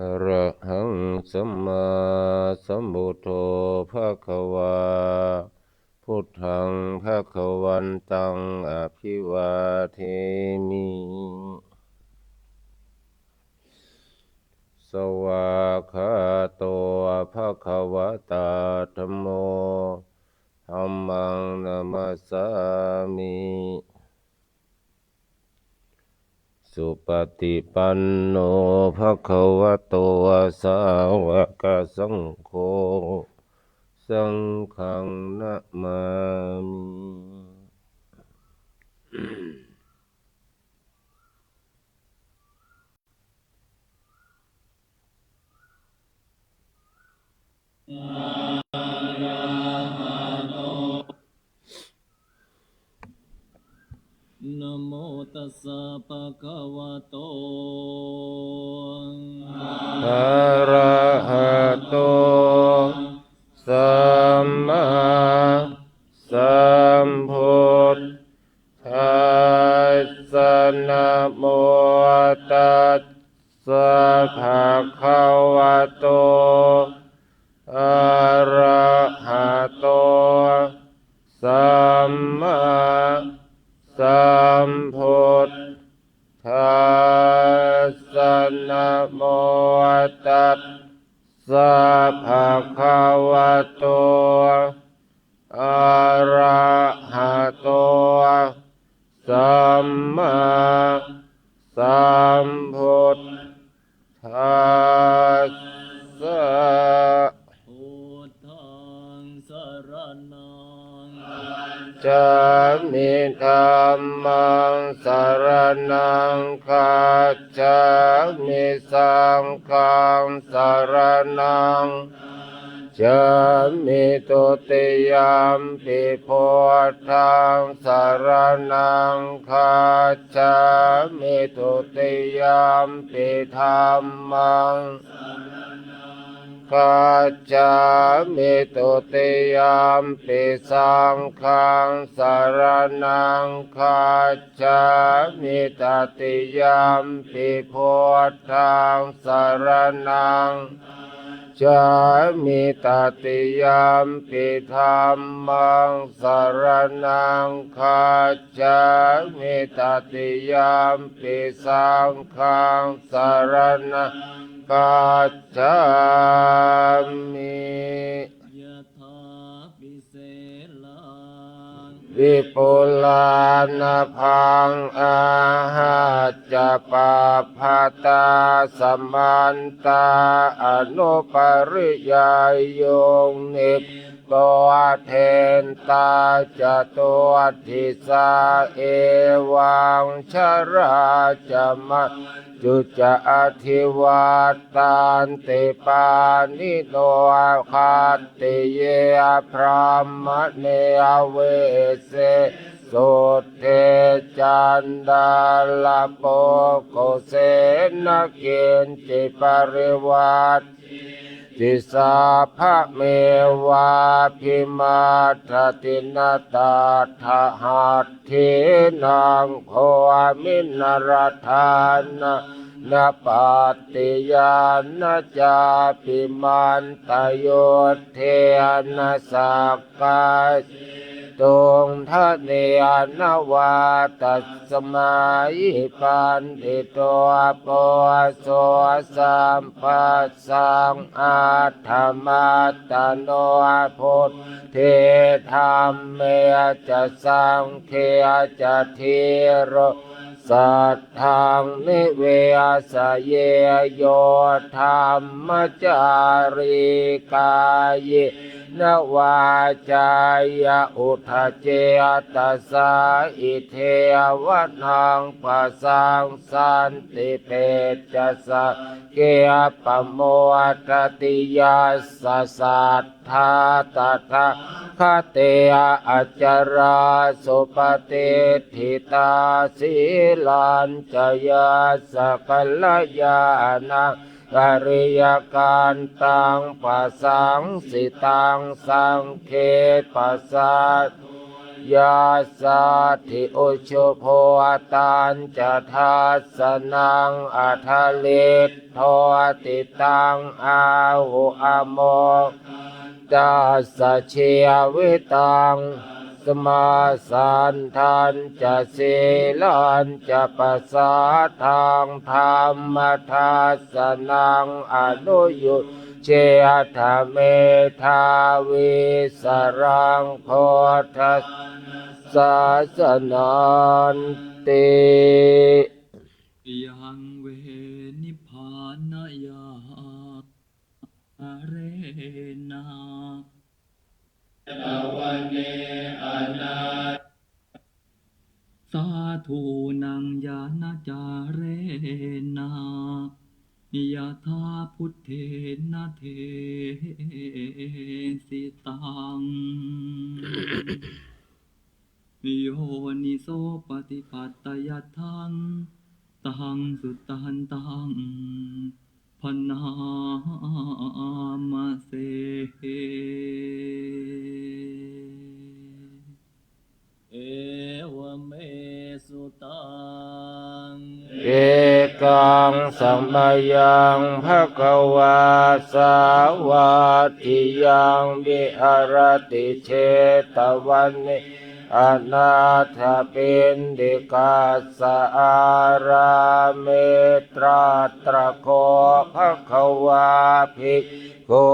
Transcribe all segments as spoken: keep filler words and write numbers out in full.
Arahaṃ sammāsambuddho bhagavā. Buddhaṃ bhagavantaṃ abhivādemi. Svākkhāto bhagavatā dhammo. Dhammaṃ namassāmi. Supaṭipanno bhagavato sāvakasaṅgho. Saṅghaṃ namāmi. Namo tassa bhagavato arahato sammāsambuddhassa. Namo tassa bhagavato arahato sammāsambuddhassa. Namo tassa bhagavato arahato sammāsambuddhassa. Buddhaṃ saraṇaṃ gacchāmi. Dhammaṃ saraṇaṃ gacchāmi. Saṅghaṃ saraṇaṃ gacchāmi. Dutiyampi buddhaṃ saraṇaṃ gacchāmi. Dutiyampi dhammaṃ gacchāmi. Dutiyampi saṅghaṃ saraṇaṃ gacchāmi. Tatiyampi buddhaṃ saraṇaṃ gacchāmi. Tatiyampi dhammaṃ saraṇaṃ gacchāmi. Tatiyampi saṅghaṃ saraṇaṃ gacchāmi. Yathāpi selaṃ vipulānabhaṃ āhacca pabbataṃ samantā anupariyayyuṃ nippothentā catuddisā evaṃ jarā ca mā cu ca adhivattanti pāṇino. Khattiye brāhmaṇe vesse sudde caṇḍālapukkuse na kiñci parivaṭṭi ti sabbamevābhimaddati. Na tattha hatthīnaṃ goviṇḍaradhānā na pattiyā na cāpi mantayuddhena sakkā tuṃ dhanena vā. Tasmā hi paṇḍito poso sabbassaṃ atthamattano buddhe dhamme ca saṅghe ca dhīro saddhaṃ nivesaye. Yo dhammacārī kāyena vācāya uda cetasā idheva naṃ pasassanti pecca sagge pamodati. Yassa sad dhā tathāgate acarā supaṭiṭṭhitā sīlañca yassa kalyāṇaṃ ariyakantaṃ pasaṃsitaṃ saṅghe pasā yassatthi ujubhūtañca dassanaṃ, adaliddoti taṃ āhu, amo tassa jīvitaṃ, asmā santañca sīlañca pasādaṃ, dhammadassanam anuyujjetha, medhāvī saraṃ buddhassa sāsananti. Yaṃ ve nibbānaya rena, jetavane anā, sādhūnaṃ ñāṇacārena, yathā buddhena desitaṃ, yoniso paṭipattāya taṃ, taṃ sudantaṃ bhaṇāma se. Evaṃ me sutaṃ. Ekaṃ samayaṃ bhagavā sāvatthiyaṃ viharati jetavane anāthapiṇḍikassa ārāme. Tatra kho bhagavā bhikkhū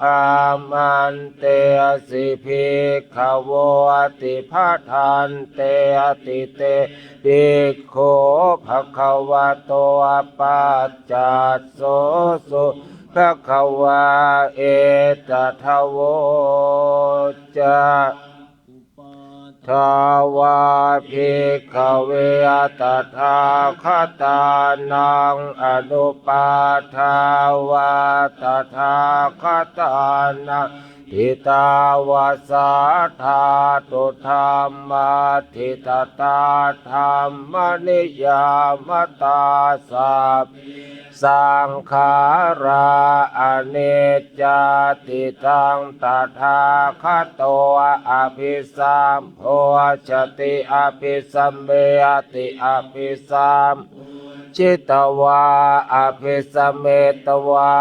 āmantesi bhikkhavoti. Bhadanteti te bhikkhū bhagavato paccassosuṃ. Bhagavā etadavoca. Uppādā vā bhikkhave tathāgatānaṃ, anupādā vā tathāgatānaṃ, ṭhitāva sā dhātu dhammaṭṭhitatā dhammaniyāmatā, sabbe saṅkhārā aniccāti. Taṃ tathāgato abhisambujjhati abhisameti, abhisambujjhitvā abhisametvā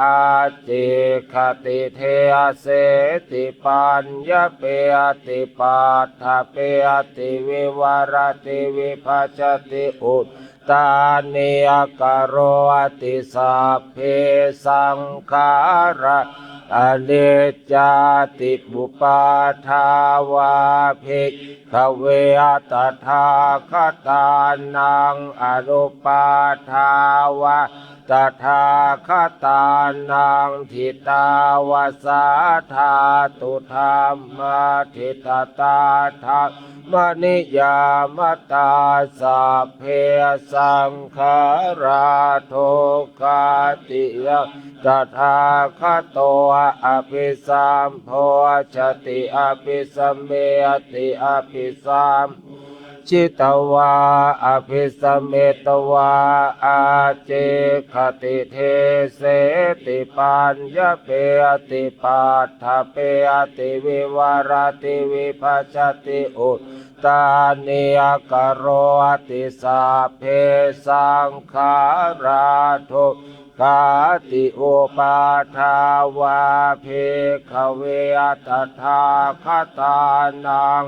ācikkhati deseti paññapeti paṭṭhapeti vivarati vibhajati ut tānīkaroti. Sabbe saṅkhārā aniccāti. Uppādā vā bhikkhave tathāgatānaṃ, anupādā vā tathāgatānaṃ, ṭhitāva sā dhātu dhammaṭṭhitatā dhammaniyāmatā, sabbe saṅkhārā dukkhāti. Yaṃ tathāgato abhisambujjhati abhisameti, abhisambujjhitvā abhisametvā ācikkhati deseti paññapeti paṭṭhapeti vivarati vibhajati ut tānīkaroti. Sabbe saṅkhārā dukkhāti. Uppādā vā bhikkhave tathāgatānaṃ,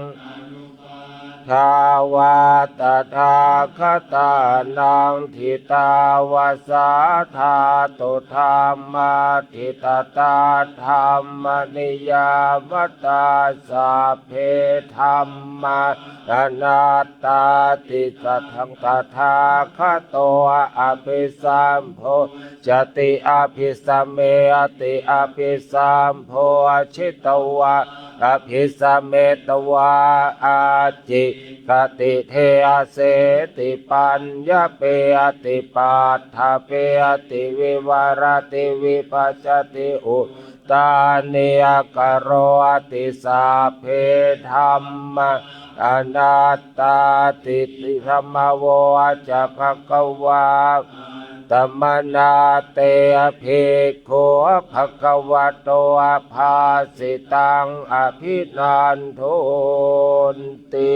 anupādā vā tathāgatānaṃ, ṭhitāva sā dhātu dhammaṭṭhitatā dhammaniyāmatā, sabbe dhammā anattāti. Taṃ tathāgato abhisambujjhati abhisameti, abhisambujjhitvā abhisametvā ācikkhati deseti paññapeti paṭṭhapeti vivarati vibhajati ut tānīkaroti. Sabbe dhammā anattāti. Idamavoca bhagavā. Samaṇā te bhikkhū bhagavato bhāsitaṃ abhinandunti.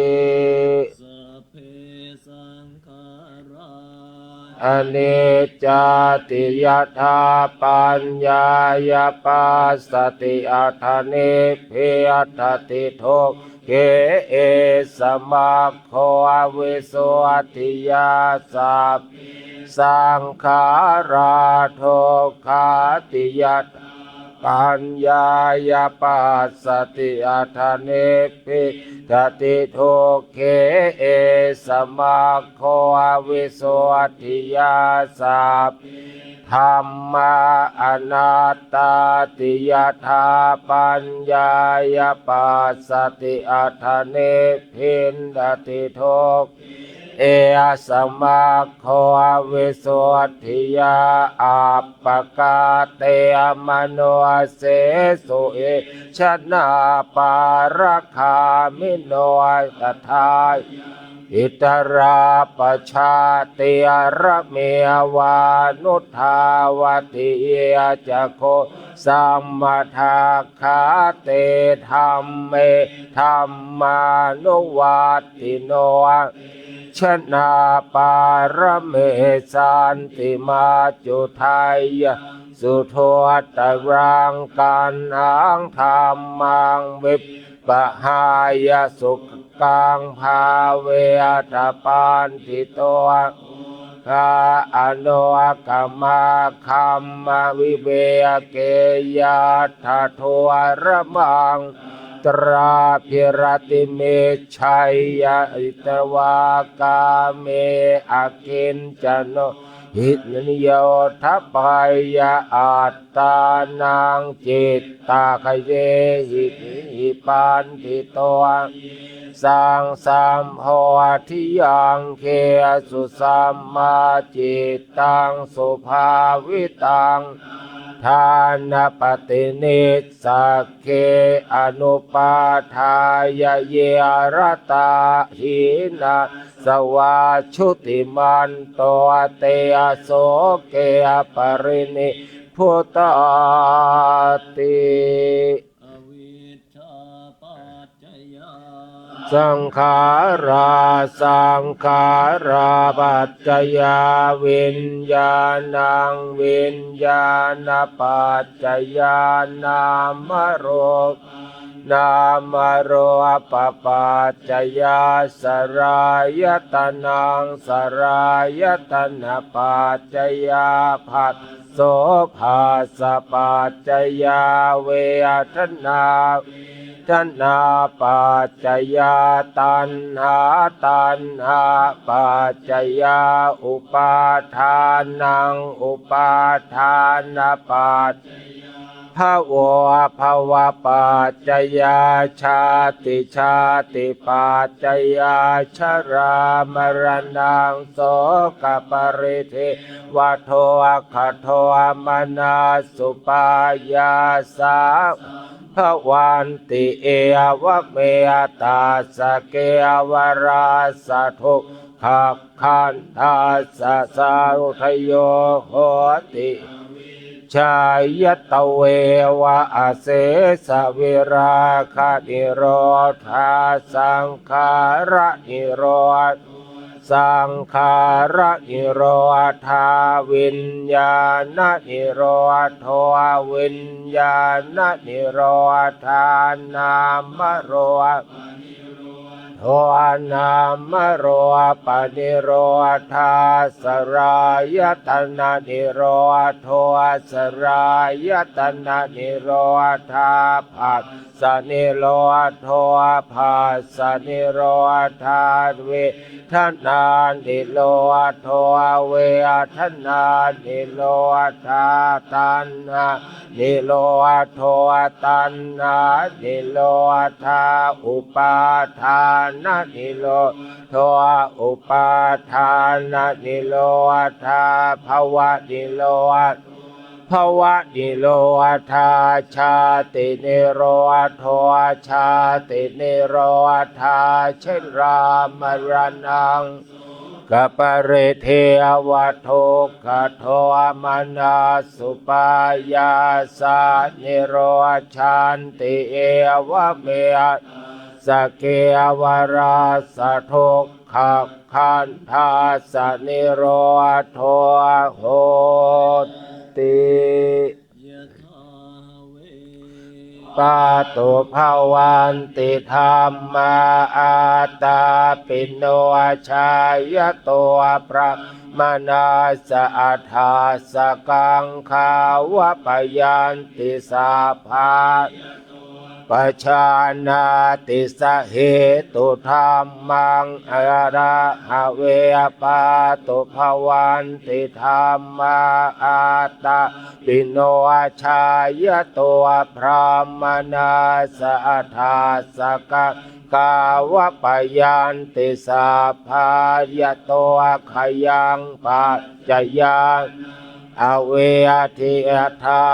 Sabbe saṅkhārā aniccāti, yadā paññāya passati, atha nibbindati dukkhe, esa maggo visuddhiyā. Sabbe saṅkhārā dukkhāti, yadā paññāya passati, atha nibbindati dukkhe, esa maggo visuddhiyā. Sabbe dhammā anattāti, yadā paññāya passati, atha nibbindati dukkhe, esa maggo visuddhiyā. Appakā te manussesu, ye janā pāragāmino, tathāyaṃ vitarā pajātīrameva nutthāvati. Ye ca kho sammadakkhā, te dhamme dhammānuvattino, ye janā pāramī santi, maccudheyyaṃ suduttaraṃ, taṇhaṃ dhammaṃ vippahāya, sukaṃ bhāveta paṇḍito. Moghā anukamā kamma, viveke yattha dūramaṃ, tatra viratimicceyya, hitvā kāme akiñcano, hīnayodhapeyya, attānaṃ cittaṃ kayehi, paṇḍito. Yesaṃ sambodhiyaṃ khīsu, sammā cittaṃ subhāvitaṃ, dānapaṭinissagge anupādāya, ye ratā hīnā savā jutimanto, te asoke parinibbutāti. Avijjāpaccayā saṅkhārā, saṅkhārāpaccayā viññāṇaṃ, viññāṇapaccayā nāmarūpaṃ, nāmarūpapaccayā saḷāyatanaṃ, saḷāyatanapaccayā pha- so, phassapaccayā vedanā, vedanāpaccayā taṇhā, taṇhāpaccayā upādānaṃ, upādānapaccayā bhavo, bhavapaccayā jāti, jātipaccayā jarāmaraṇaṃ sokaparidevadukkhadomanassupāyāsā bhavanti. Evametattha kevalassa dukkhakkhandhassa samudayo hoti, avijjāya tveva asesavirāganirodhā saṅkhāraniro- saṅkhāranirodhā viññāṇanirodho, viññāṇanirodhā nāmarūpa- nirodho, nāmarūpanirodhā saḷāyatananirodho, saḷāyatananirodhā phassanirodho, phassanirodhā vedanānirodho, vedanānirodhā taṇhā- nirodho, taṇhānirodhā upādānanirodho, upādānanirodhā bhavaniro- bhavanirodhā jātinirodho, jātinirodhā jarāmaraṇaṃ kaparidevadukkhadomanassupāyāsā nirujjhanti evameta kevalassa dukkhakkhandhassa nirodho hoti. Yathā vā pātu bhavanti dhammā ātāpino jāyato brāhmaṇassa adhāsakaṃ gāvapayanti sabbā pajānāti sahetu dhammaṃ. Athā vā pātu bhavanti dhammā ātāpino jāyato brāhmaṇassa adhāsakaṃ gāvapayanti sabbā yato khayaṃ paccayā avedhi. Athā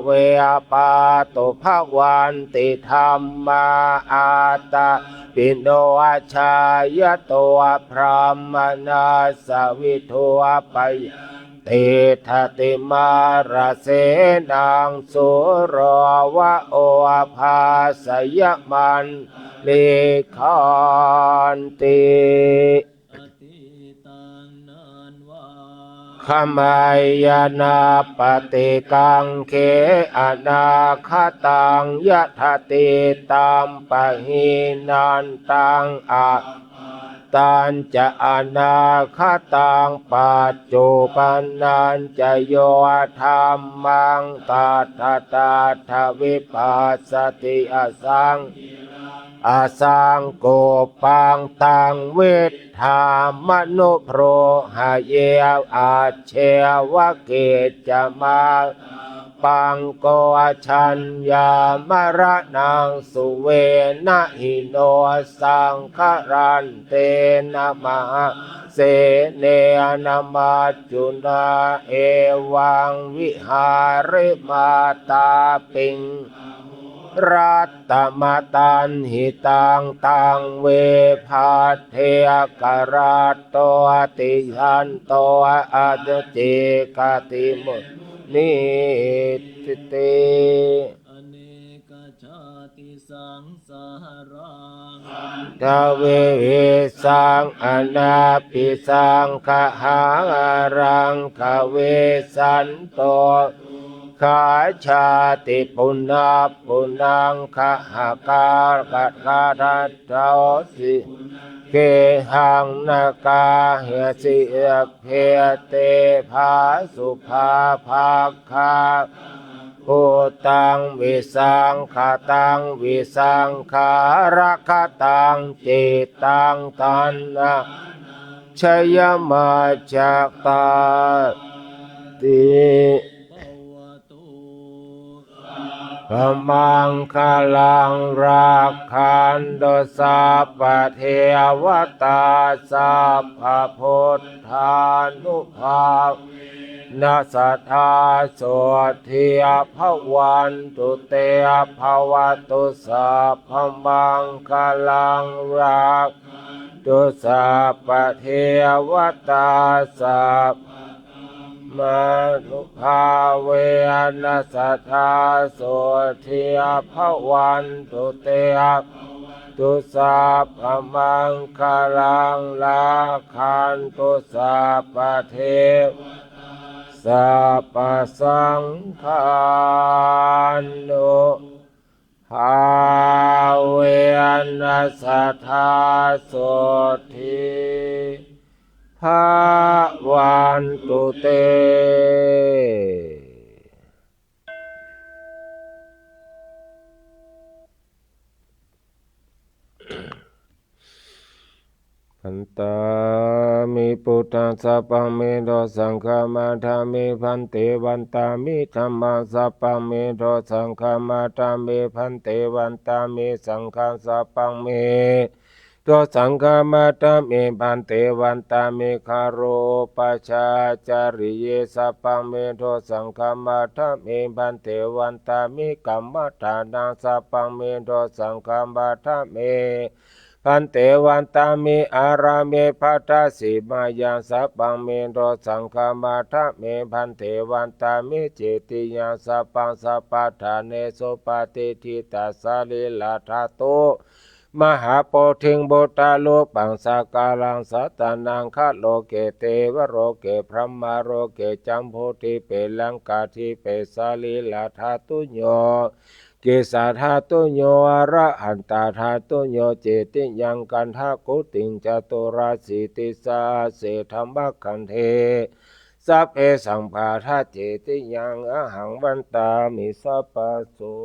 vā pātu bhavanti dhammā ātāpino jāyato brāhmaṇassa vidūpayanti thatimaṃ rasenaṃ sūro va obhāsayamantalikkhanti. Atītaṃ nānvāgameyya nappaṭikaṅkhe anāgataṃ yadatītampahīnantaṃ appattañca anāgataṃ paccuppannañca yo dhammaṃ tattha tattha vipassati asaṃ asaṅkuppaṃ taṃ viddhā manubrūhaye ajjeva kiccamātappaṃ ko jaññā maraṇaṃ suve na hi no saṅgarantena mahāsenena maccunā evaṃ vihārimātāpiṃ rat tamataṃ hitaṃ taṃ ve bhaddekarattoti santo ācikkhati munīti. Anekajātisaṃsaraṃ khandavivissaṃ anāpisaṅkhahāraṃ gavesanto khajāti punappunaṃ gahakā gahakataññosi gehaṃ nagāhasi agge te bhāsubhā bhaggā bhūtaṃ visaṅkhataṃ visaṅkhāragataṃ cittaṃ taṇhānañjayamajjhattā ti. Bhavatu sabbamaṅgalaṃ rakkhantu sabbadevatā sabbabuddhānubhāvena sadā sotthī bhavantu te. Bhavatu sabbamaṅgalaṃ rakkhantu sabbadevatā sabba mānubhāvena sadā sotthī bhavantu te. Bhavatu sabbamaṅgalaṃ rakkhantu sabbadevatā sabbasaṅghānubhāvena sadā sotthī bhavantu te. Vandāmi buddhaṃ sabbaṃ me do saṅghaṃ vandāmi bhante. Vandāmi dhammaṃ sabbaṃ me do saṅghaṃ vandāmi bhante. Vandāmi saṅghaṃ sabbaṃ me do saṅghaṃ vandāmi bhante. Vandāmi garopajācariye sabbaṃ me do saṅghaṃ vandāmi bhante. Vandāmi kammadānaṃ sabbaṃ me do saṅghaṃ vandāmi Bhante, vandāmi ārāme bhadasīmāyaṃ sabbaṃ me dosaṃ khamatha me. Bhante, vandāmi cetiyaṃ sabbaṃ sabbaṭṭhānesu patiṭṭhita sarīradhātu mahābodhiṃ buddharūpaṃ sakalaṃ sattannaṃ khaloke devaloke brahmaloke jambudīpe laṅkādīpe sarīradhātuyo giridhātuyo arahantadhātuyo cetiyaṃ gandhakuṭiṃ caturāsītisahasse dhammakkhandhe sabbesaṃ bhadacetiyaṃ ahaṃ vandāmi sabbaso.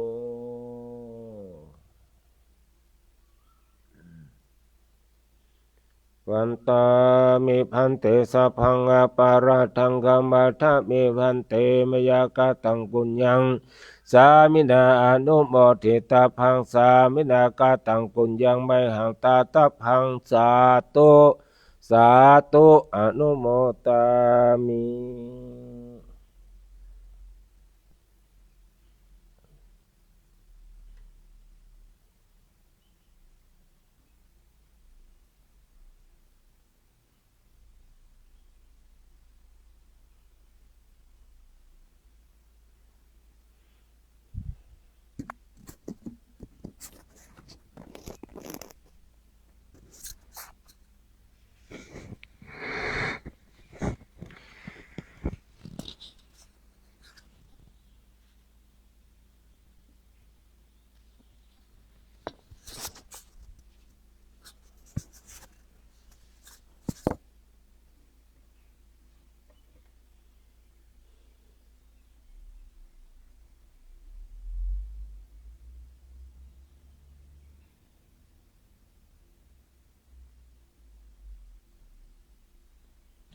Vandāmi bhante sabbaṃ aparādhaṃ khamatha me bhante, mayā kataṃ puññaṃ sāminā anumoditabbaṃ, sāminā kataṃ puññaṃ mayhaṃ dātabbaṃ, sādhu sādhu anumodāmi.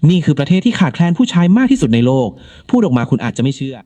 Ni คือประเทศที่ขาดแคลนผู้ชายมากที่สุดในโลก พูดออกมาคุณอาจจะไม่เชื่อ